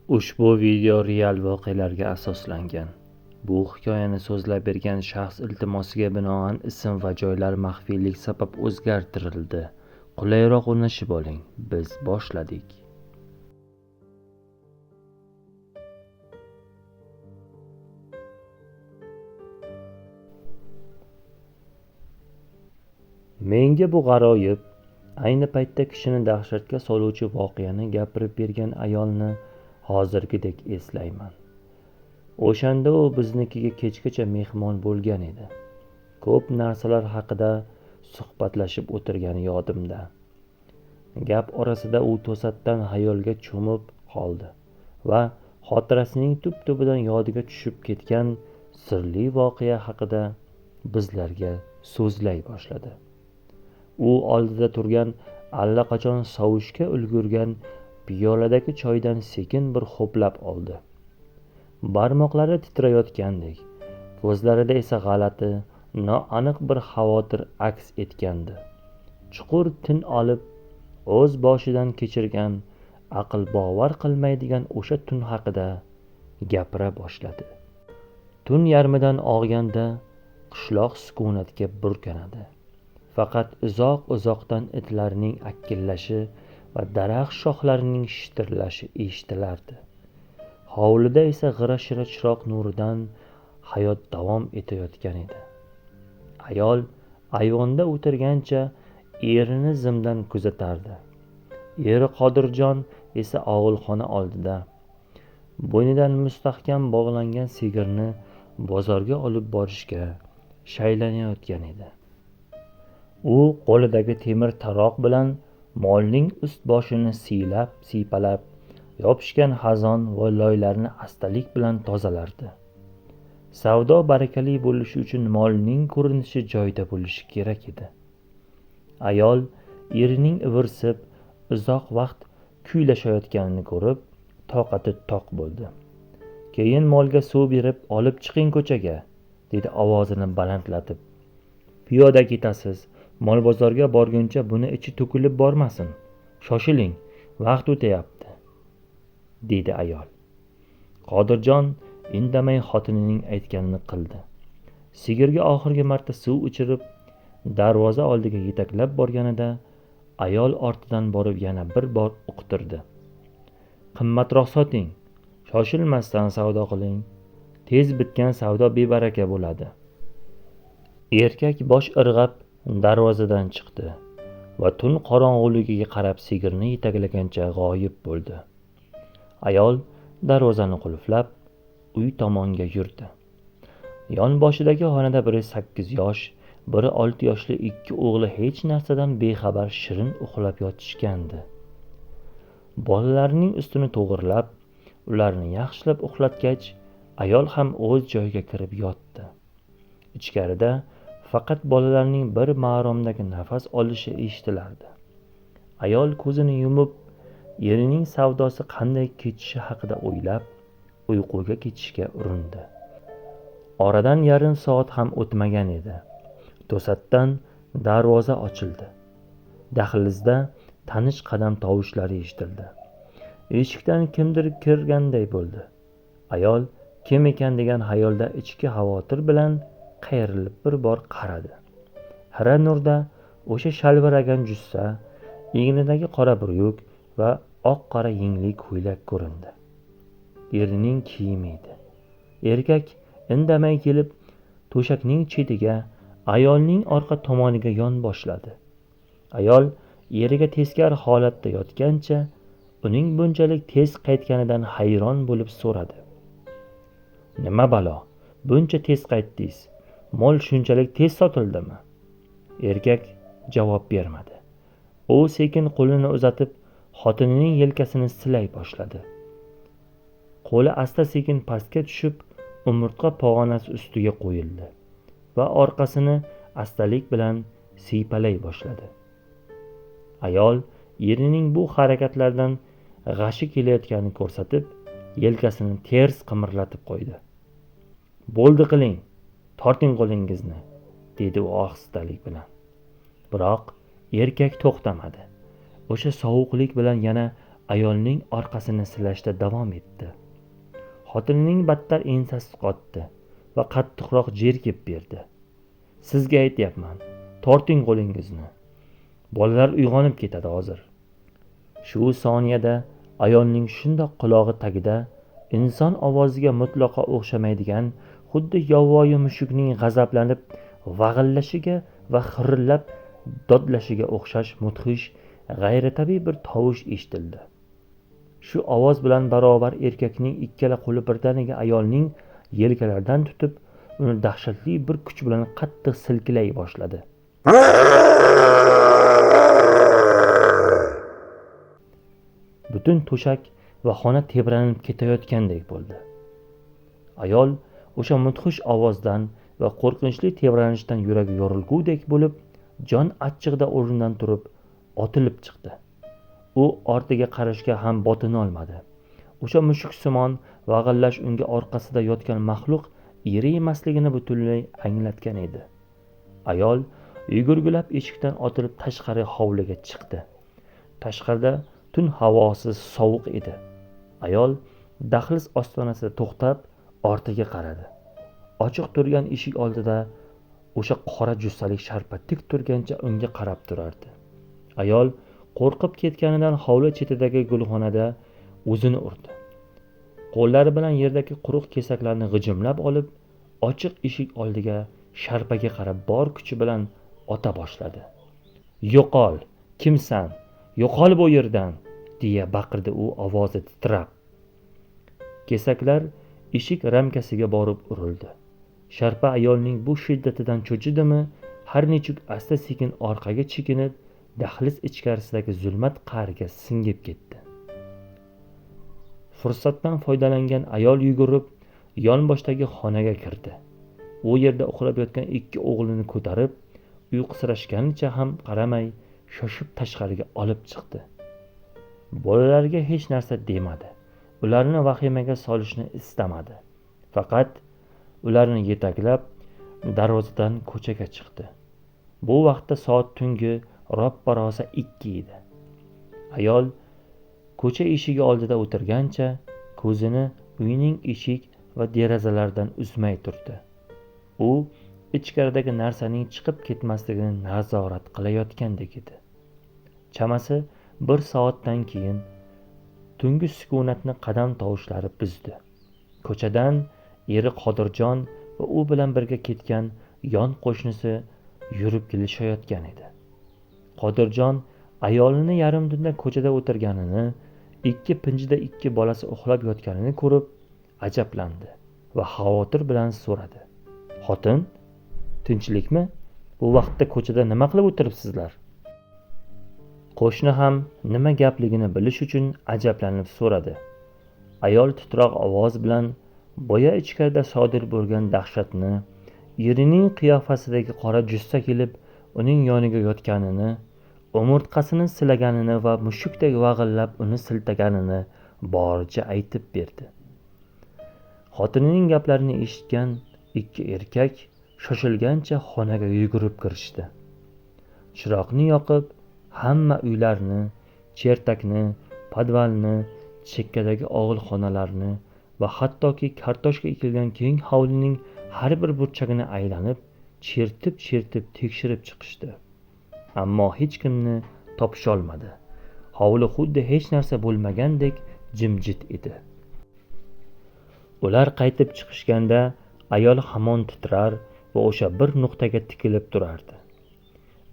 Ushbu video real voqealarga asoslangan. Bu hikoyani so'zlab bergan shaxs iltimosiga binoan ism va joylar maxfiylik sabab o'zgartirildi. Qulayroq o'rnashib oling. Biz boshladik. Menga bu g'aroyib, ayni paytda kishini dahshatga soluvchi voqeani gapirib bergan ayolni hozirgidek eslayman. O'shanda u biznikiga kechgacha mehmon bo'lgan edi. Ko'p narsalar haqida suhbatlashib o'tirgani yodimda. Gap orasida u to'satdan xayolga cho'mib qoldi va xotirasining tub-tubidan yodiga tushib ketgan sirli voqea haqida bizlarga so'zlay boshladi. U oldida turgan allaqachon sovishga ulgurgan piyoladagi choydan sekin bir ho'plab oldi. Barmoqlari titrayotgandek, ko'zlarida esa g'alati, noaniq bir xavotir aks etgandi. Chuqur tin olib, o'z boshidan kechirgan, aql bovar qilmaydigan o'sha tun haqida gapira boshladi. Tun yarmidan og'ganda qishloq sukunatga burkanadi. Faqat uzoq-uzoqdan itlarning akillashi va daraxt shoxlarining shitirlashi eshitilardi. Hovlida esa g'ira-shira chiroq nuridan hayot davom etayotgan edi. Ayol ayvonda o'tirgancha erini zimdan kuzatardi. Eri Qodirjon esa og'ilxona oldida bo'ynidan mustahkam bog'langan sigirni bozorga olib borishga shaylanayotgan edi. U qo'lidagi temir taroq bilan molning ust boshini siylab, siypalab, yopishgan xazon va loylarni astalik bilan tozalardi. Savdo barakali bo'lishi uchun molning ko'rinishi joyida bo'lishi kerak edi. Ayol erining ivirsib, uzoq vaqt kuylashayotganini ko'rib, toqati toq bo'ldi. Keyin molga suv berib, olib chiqing ko'chaga, dedi ovozini balandlatib. Piyoda ketasiz. Mol bozorga borguncha buni ichi to'kilib bormasin. Shoshiling, vaqt o'tayapti, dedi ayol. Qodirjon indamay xotinining aytganini qildi. Sigirga oxirgi marta suv ichirib, darvoza oldiga yetaklab borganida ayol ortidan borib yana bir bor uqtirdi. Qimmatroq soting, shoshilmasdan savdo qiling. Tez bitgan savdo bebaraka bo'ladi. Erkak bosh irg'ab darvozadan chiqdi va tun qorong'uligiga qarab sigirni yetaklagancha g'oyib bo'ldi. Ayol darvozani qulflab uy tomonga yurdi. Yon boshidagi xonada biri 8 yosh, biri 6 yoshli ikki o'g'li hech narsadan bexabar shirin uxlab yotishgandi. Bolalarining ustini to'g'irlab, ularni yaxshilab uxlatgach, ayol ham o'z joyiga kirib yotdi. Ichkarida faqat bolalarning bir ma'romdagi nafas olishi eshitilardi. Ayol ko'zini yumib, erining savdosi qanday kechishi haqida o'ylab, uyquga ketishga urindi. Oradan yarim soat ham o'tmagan edi. To'satdan darvoza ochildi. Dahlizda tanish qadam tovushlari eshitildi. Eshikdan kimdir kirganday bo'ldi. Ayol kim ekan degan xayolda ichki xavotir bilan qayrilib bir bor qaradi. Xira nurda o'sha shalviragan jussa, egnidagi qora buryuk va oq-qora yengli ko'ylak ko'rindi. Erining kiyimi edi. Erkak indamay kelib to'shakning chetiga, ayolning orqa tomoniga yon boshladi. Ayol eriga teskari holatda yotgancha uning bunchalik tez qaytganidan hayron bo'lib so'radi. Nima balo? Buncha tez qaytdingiz? Mol shunchalik tez sotildimi? Erkak javob bermadi. U sekin qo'lini uzatib, xotinining yelkasini silay boshladi. Qo'li asta-sekin pastga tushib, umurtqa pog'onasi ustiga qo'yildi va orqasini astalik bilan siypalay boshladi. Ayol erining bu harakatlaridan g'ashi kelayotganini ko'rsatib, yelkasini ters qimirlatib qo'ydi. Bo'ldi qiling, torting qo'lingizni, dedi u ohistalik bilan. Biroq erkak to'xtamadi. O'sha sovuqlik bilan yana ayolning orqasini silashda davom etdi. Xotinining battar ensasi qotdi va qattiqroq jerkib berdi. Sizga aytyapman, torting qo'lingizni. Bolalar uyg'onib ketadi hozir. Shu soniyada ayolning shundoq qulog'i tagida inson ovoziga mutlaqo o'xshamaydigan, xuddi yovvoyi mushukning g'azablanib vag'illashiga va xirillab dodlashiga o'xshash mudhish, g'ayritabiiy bir tovush eshitildi. Shu ovoz bilan barobar erkakning ikkala qo'li birdaniga ayolning yelkalaridan tutib, uni dahshatli bir kuch bilan qattiq silkilay boshladi. Butun to'shak va xona tebranib ketayotgandek bo'ldi. Ayol o'sha mudhish ovozdan va qo'rqinchli tebranishdan yuragi yorilgudek bo'lib, jon achchig'ida o'rnidan turib otilib chiqdi. U ortiga qarashga ham botina olmadi. O'sha mushuksimon vag'illash unga orqasida yotgan maxluq eri emasligini butunlay anglatgan edi. Ayol yugurgilab eshikdan otilib tashqari hovliga chiqdi. Tashqarida tun havosi sovuq edi. Ayol dahliz ostonasida to'xtab ortiga qaradi. Ochiq turgan eshik oldida o'sha qora jussalik sharpa tik turgancha unga qarab turardi. Ayol qo'rqib ketganidan hovli chetidagi gulxonada o'zini urdi. Qo'llari bilan yerdagi quruq kesaklarni g'ijimlab olib, ochiq eshik oldiga sharpaga qarab bor kuchi bilan ota boshladi. "Yo'qol, kimsan? Yo'qol bu yerdan!" deya baqirdi u ovozi titrab. Kesaklar eshik ramkasiga borib urildi. Sharpa ayolning bu shiddatidan cho'chidimi, har nechuk asta-sekin orqaga chekinib, dahliz ichkarisidagi zulmat qa'riga singib ketdi. Fursatdan foydalangan ayol yugurib, yonboshdagi xonaga kirdi. U yerda uxlab yotgan ikki o'g'lini ko'tarib, uyqusirashganicha ham qaramay, shoshib tashqariga olib chiqdi. Bolalarga hech narsa demadi. Ularni vahimaga solishni istamadi. Faqat ularni yetaklab darvozadan ko'chaga chiqdi. Bu vaqtda soat tungi roppa-rosa 2 edi. Ayol ko'cha eshigi oldida o'tirgancha ko'zini uyning eshik va derazalaridan uzmay turdi. U ichkaridagi narsaning chiqib ketmasligini nazorat qilayotgandek edi. Chamasi 1 soatdan keyin tungi sukunatni qadam tovushlari buzdi. Ko'chadan eri Qodirjon va u bilan birga ketgan yon qo'shnisi yurib kelishayotgan edi. Qodirjon ayolini yarim tunda ko'chada o'tirganini, ikki pinjida ikki bolasi uxlab yotganini ko'rib ajablandi va xavotir bilan so'radi. "Xotin, tinchlikmi? Bu vaqtda ko'chada nima qilib o'tiribsizlar?" Qo'shni ham nima gapligini bilish uchun ajablanib so'radi. Ayol titroq ovoz bilan boya ichkarida sodir bo'lgan dahshatni, erining qiyofasidagi qora jussa kelib uning yoniga yotganini, umurtqasini silaganini va mushukdek vag'illab uni siltaganini boricha aytib berdi. Xotinining gaplarini eshitgan ikki erkak shoshilgancha xonaga yugurib kirishdi. Chiroqni yoqib, hamma uylarni, chertakni, podvalni, chekkadagi og'ilxonalarni va hattoki kartoshka ekilgan keng hovlining har bir burchagini aylanib, chertib-chertib tekshirib chiqishdi. Ammo hech kimni topisholmadi. Hovli xuddi hech narsa bo'lmagandek jimjit edi. Ular qaytib chiqishganda ayol hamon titrar va o'sha bir nuqtaga tikilib turardi.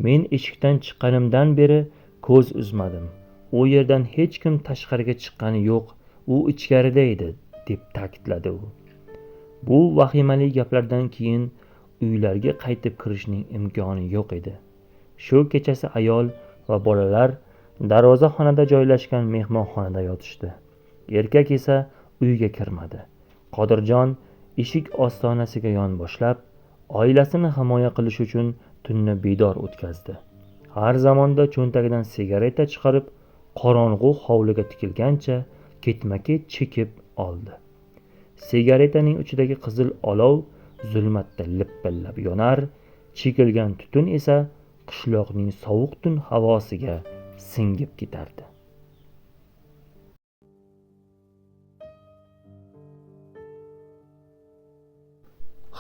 Men eshikdan chiqqanimdan beri ko'z uzmadim. U yerdan hech kim tashqariga chiqqani yo'q, u ichkarida edi, deb ta'kidladi u. Bu vahimali gaplardan keyin uylarga qaytib kirishning imkoni yo'q edi. Shu kechasi ayol va bolalar darvozaxonada joylashgan mehmonxonada yotishdi. Erkak esa uyga kirmadi. Qodirjon eshik ostonasiga yonboshlab, oilasini himoya qilish uchun tunni bedor o'tkazdi. Har zamonda cho'ntagidan sigareta chiqarib, qorong'u hovliga tikilgancha ketma-ket chekib oldi. Sigaretaning uchidagi qizil olov zulmatda lipillab yonar, chekilgan tutun esa qishloqning sovuq tun havosiga singib ketardi.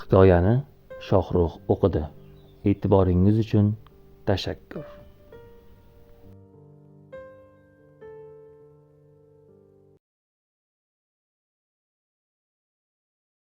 Hikoyani Shohrux o'qidi. E'tiboringiz uchun tashakkur.